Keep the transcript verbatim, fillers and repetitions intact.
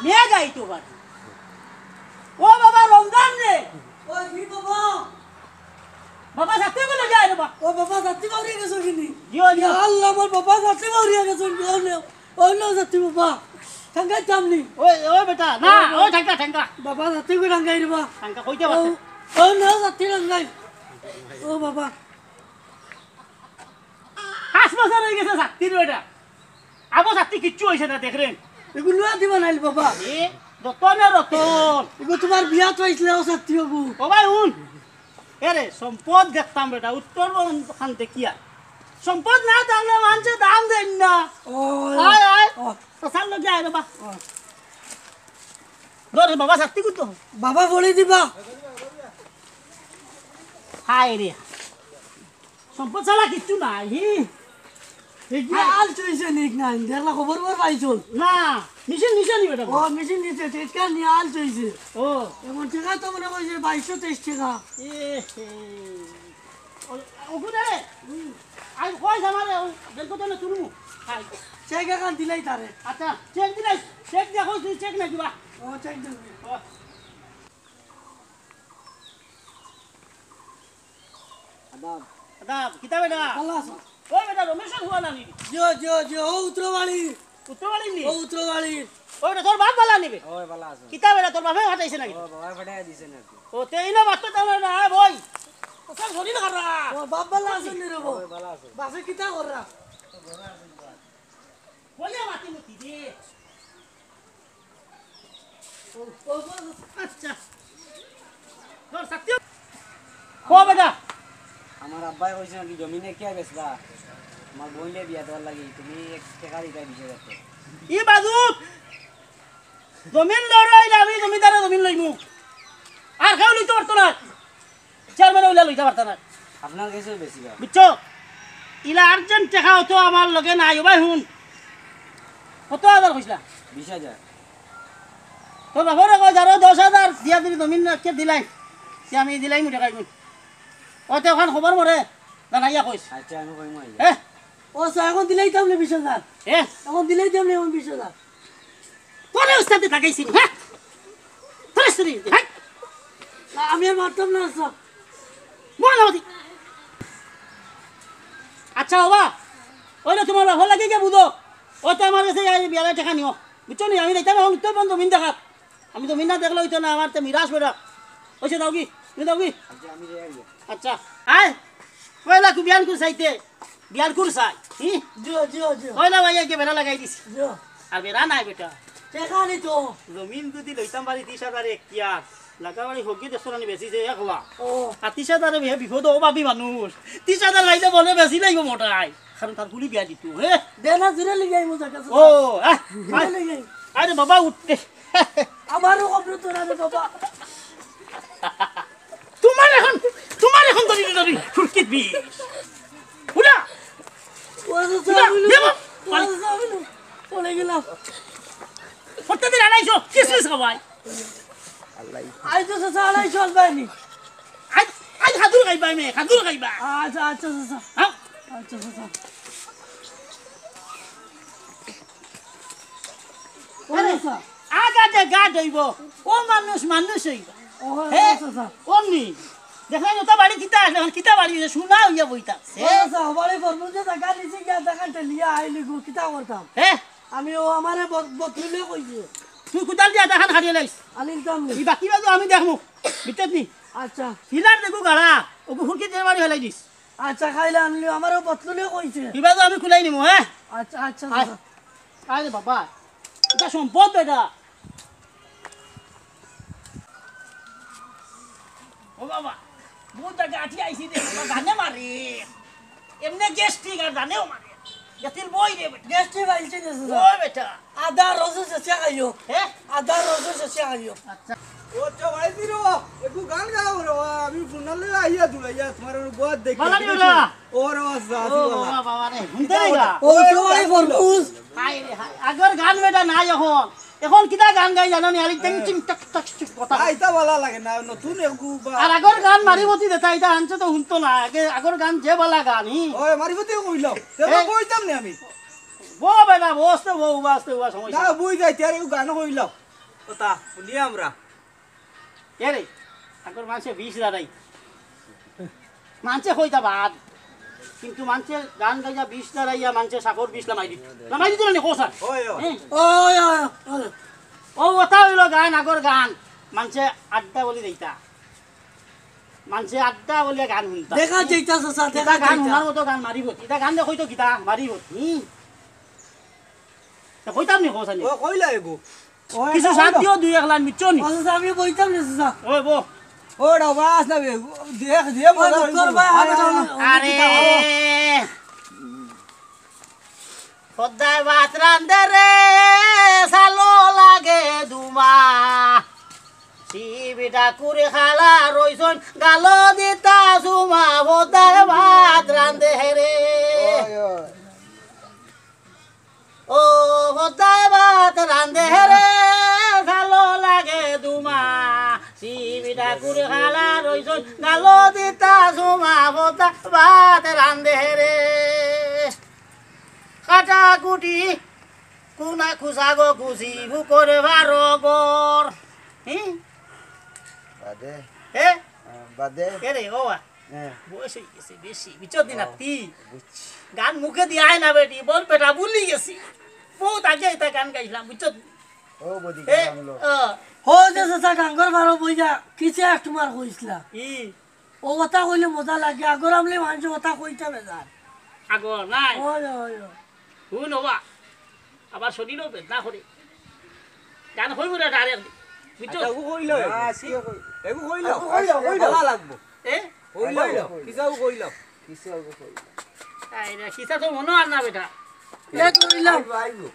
মেয়ে গাইতো পারে। ও বাবা, রমজান রে। ও কি বাবা? বাবা, ছাত্তি গুলো যায় রে বাবা। ও বাবা, ছাত্তি বাউরিয়া গেছো কিনি? জিও, জিও। ইয়া আল্লাহ, আমার বাবা ছাত্তি বাউরিয়া গেছো কিনি? ও নে, ও নে ছাত্তি বাবা। ঠাঙ্গাই চামনি। ওই, ওই বেটা, না, ও বাবা। ওই ঠাঙ্গা, ঠাঙ্গা। বাবা, ছাত্তি গো ঠাঙ্গাই রে বাবা। ঠাঙ্গা কইতে ও, পারছে। ও নে ছাত্তি ঠাঙ্গাই। ও বাবা। পাঁচ বছর অই গেছে ছাত্তির বেটা। আবো ছাত্তি কিচ্ছু অইছে না, দেখরেন। এগু নুয়া দি বানাইল বাবা। এ, রতনে রতন। এগু তুমার বিয়াত পাইছলা ও ছাত্তি বাবু। ও ভাই, হুন। এরে, সম্পদ দেখতাম বেটা, উত্তর খান দেখিয়া। সম্পদ না থাকলে মানষে দাম দেইন না। ও, আয়, আয়। ও। তো সার লোকে আয় রে বা। ও। ধর রে বাবা, ছাত্তি কুত্তো। বাবা বলে দিবা। হায় রে। সম্পদ ছাড়া কিচ্ছু নাই, হি। এই কি? আল চইছে নিক না, দেখলা খবর খবর পাইছো? না, মেশিন নিছে নি বেটা? ও, মেশিন নিছে, টেকা নিয়ে আল চইছে। ও। এমন টেকা তো মনে হয় যে বাইশশো তেইশ টেকা। এ হে। ও, ওগুনে রে। হুম। আই কই জানা রে, ওই ব্যাংক তো না তুলমু। হাই। চেক এখন দিলাই তারে। আচ্ছা, চেক দিলাই, চেক দেখো, তুই চেক না দিবা। ও, চেক দিবি। ও। আদাব। আদাব, কিতা বেটা? ভালা আছো? ওই বেটা, রমেশর ফুয়া নানি? জিও, জিও, জিও, ও উত্তরবাড়ি। উত্তরবাড়ি নি? ও উত্তরবাড়ি। ওই বেটা, তোর বাপ ভালা নি বে? ওই ভালা আছে। কিতা বেটা, তোর বাপে ফাটাইছে নাকি? ও বাবা ফাটাই দিছে নাকি? ও, তে ইনো বাপ তো তাহলে না, বই। তো সব শরীর খারাপ। ও বাপ ভালা আছে নি রে বউ? ওই ভালা আছে। বাসে কিতা কররা? বলে মাতি মুতি দে। ও, ও, ও, আচ্ছা। তোর শক্তি। কো বেটা। আমার আব্বায় কইছে নাকি জমিনে কিয়া বেচবা? আমার বইনরে বিয়া দেওয়ার লাগি তুমি এক টেকা দিতায় বিশ হাজার টেকা। ই বাজুত। জমিন লড়াইলে আমি জমিদারে জমিন লইমু। আর কেউ লইতে পারতো না। চেয়ারম্যানে ওইলা লইতা পারতা না। আপনার কাছেও বেশি বা। বুঝছো? ইলা আর্জেন্ট টেকা অত আমার লগে নাই। ও ভাই হুন, কত হাজার কইছলা? বিশ হাজার। তোর বাপরে কই, যারো দশ হাজার দিয়া দিবি, জমিন রাখিয়া দিলাই, সে আমি দিলাই মুঠে খাইবি। ও তো এখন খবর মরে জানাইয়া কইস। আচ্ছা, আমি কইমু আইয়া। হ্যাঁ? ও স্যার, এখন দিলাই তো আপনি বিশ হাজার। হ্যাঁ? এখন দিলাই তো আপনি এখন বিশ হাজার। তোরে উস্তাদি লাগাইছি নি, হ্যাঁ? তোরে উস্তাদি, হ্যাঁ? না, আমি আর মারতাম না, স্যার। মনে হতি। আচ্ছা, বাবা, ওই না তোমার বাবা লাগে গিয়া বুঝো। ও তো আমার কাছে এই বিয়ালে টেকা নিও। বুঝছো নি? আমি দেখতাম এখন উত্তর বন্ধ জমিন দেখাত। আমি জমিন না দেখলে হইতো না, আমার তো মিরাজ বেটা। ওই সে দাও কি? তুমি দাও কি? আচ্ছা, আমি যাই আগে। আচ্ছা, আয়। পয়লা কু বিয়ান কু চাইতে? বিয়ার কুর চাই, হি? জিও, জিও, জিও। কইলা ভাই, একে বেড়া লাগাই দিছি। জিও। আর বেড়া নাই বেটা। টেকা নি তো। জমিন যদি লইতাম পারি ত্রিশ হাজার এক কিয়ার, লাগা বাড়ি হকি দেড়শো রানি বেশি যে এক লাখ। ও। আর ত্রিশ হাজারে বিহে বিপদ ও ভাবি মানুষ। ত্রিশ হাজার লাইতে বলে বেশি লাগবো মোটাই। কারণ তার গুলি বিয়া দিত, হে? দে না, জুরে লিগাই মজা কাছে। ও, আহ, জুরে লিগাই। আরে বাবা উঠতে। আমারও কবর তোরা রে বাবা। তোমার এখন, তোমার এখন ধরি ধরি ফুরকিত বি। উঠা। ও আচ্ছা, উঠা, আমিনু। দেবো। ও আচ্ছা, আমিনু। পড়ে গেলাম। প্রত্যেকদিন আড়াইশো, কিসমিস খাওয়াই। আই তো চাচা, আড়াইশো আনবায়নি। আই, আই খাদুর খাইবা মে, খাদুর খাইবা। আচ্ছা, আচ্ছা, চাচা। হ্যাঁ? আচ্ছা, চাচা। ও আরে, চাচা। আগা দে গা ধইব, ও মানুষ মানুষ হইব। ও, হে? চাচা। অমনি। দেখলাম ওটা বাড়ি কিতা আছে, এখন কিতা বাড়ি হইছে, সোনা হইয়া বইতা। ও হে? চাচা, ও বাড়ি ফরমুজে জাগা নিচে গিয়া দেখা ঠেলিয়া আইলি গো, কিতা করতাম? হে? আমি ও আমারে ব-, বদলুলে কইছে। তুই কুদাল দিয়া দেখান হারিয়ে লাইস। আনিতাম নি। ই বাকি বাজু আমি দেখমু। বিতেত নি। আচ্ছা। হিলার দেখু গাড়া, ওগু হুকি দিয়ে বাড়ি ফেলাই দিস। আচ্ছা, খাইলে আনলি, আমারে বদলুলে কইছে। ই বাজু আমি কুলাই নিমু, হ্যাঁ? আচ্ছা, আচ্ছা, আয়। আচ্ছা। আরে বাবা, এটা সম্পদ এটা। ও বাবা, বহুত জায়গা আটি আইছি রে, বাবা, জানে মারে। এমনে গ্যাস্ট্রিক আর জানেও মারে। গেছিল বই রে বেটা। গ্যাস্ট্রিক আইছে রে, চাচা। ও বেটা। আদা রসুন ছেঁচা খাইও। হে? আদা রসুন ছেঁচা খাইও। আচ্ছা। ও, আচ্ছা, ভাই, দিরো, একটু গান গাও রে, আমি ফুনালে আইয়া দুলাইয়া, তোমার ওর গোয়াত দেখি। বালা নি ওরা? ও রে, আচ্ছা, ও, আচ্ছা, বালা। বাবা, বাবা রে, হুনতে রে গা? ও, তো ভাই, ফরমুজ। হায় রে, হায়। আগর গান বেটা নাই এখন। এখন কিতা গান গাই জানো নি? আরে টিং টিং টাক টাক টিক কথা। আ, ইতা বালা লাগে না, নতুন একগু বা- আর আগর গান মারিবতি দেতা, ইতা আনছে তো হুনতো না। আগে আগর গান যে বালা গান, হি। ওই, মারিবতি কইলাও। তে এ- কইতাম নি আমি। বো বেটা, বস তো বো, উবাস তো উবাস, সমস্যা না, নাই। বুঝ যাইতে আর এগু গান কইলাও। কথা বলি আমরা। কে রে? আগর মানষে বিষ দাঁড়াই। মানষে কইতা বাদ। কিন্তু মানষে গান গাইয়া বিষ দাঁড়াইয়া মানষে সাপর বিষ লামাই দিত। লামাই দিত না নি, কও স্যার? ওই, ওই। হ্যাঁ? ওই, ওই, ওই। ও কথা অইলো গান, আগর গান। মানষে আড্ডা বলি দিতা। মানষে আড্ডা বলিয়া গান হুনতা। দেখা যাইতা চাচা, ইতা দেখা গান যাইতা। হুনার মতো গান মারিব। ইতা গান দেখো তো কিতা মারিব। হুম। তা কইতাম নি, কও স্যার নি? ও কইলা এগু। ও, কিছু এটা সাথ কইলো। দিও, দুই এক লাইন, বুঝছো নি? ও চাচা, আমি বইতাম না চাচা। ওই বো। ও, এটা বাস না বে। দেখ, দে, ও, মজা ডক্টর অইবো। ভাই, আরে, আরে, আরে। আরে। আরে। পদ্মায় ভাত রান্ধে রে, সালো লাগে দুমা। শিবি ঠাকুর খালা রইছইন, গালো দিতা সুমা, পদ্মায় ভাত রান্ধে রে। ওই, ওই। ও পদ্মায় ভাত রান্ধে রে, সালো লাগে দুমা। শিবি ঠাকুর খালা রইছইন, গালো দিতা সুমা, পদ্মায় ভাত রান্ধে রে। কাটা কুটি, কুনা কুচা গো কুচি, বুকর বারো গর। হি? বাদে। হে? আহ, বাদে। কে রে, ও বা? হ্যাঁ। বয়স অই গেছে বেশি, বুঝছো নি ও, নাতি? বুঝছি। গান মুখে দিয়া আয় না বেটি, বল বেটা, ভুলি গেছি। বউত আগে ইতা গান গাইছলাম, বুঝছো নি? ও, বদি এ, গান লো। ও। হো যে চাচা গাঙ্গর বারো বইয়া, কিসে এক তোমার কইছলা? ই। ও কথা কইলে মজা লাগে, আগর আমলে মানষে কথা কইতা বেজার। আগর নাই। ওই, ওই, ওই। হুন ওবা, আবার শরীরও বেদনা করে। গান কইব না direct, বুঝছো? আচ্ছা, ও কইলো। না, সে কই-, এগু কইলো। ও কইলো, কইলো। ভালা লাগবো। এ? কইলো। কইলো। কিসাও কইলো। কিসাও কইলো। আরে, কিসা তো মনো আর না বেটা। এ কইলাম। আইবো, আইবো।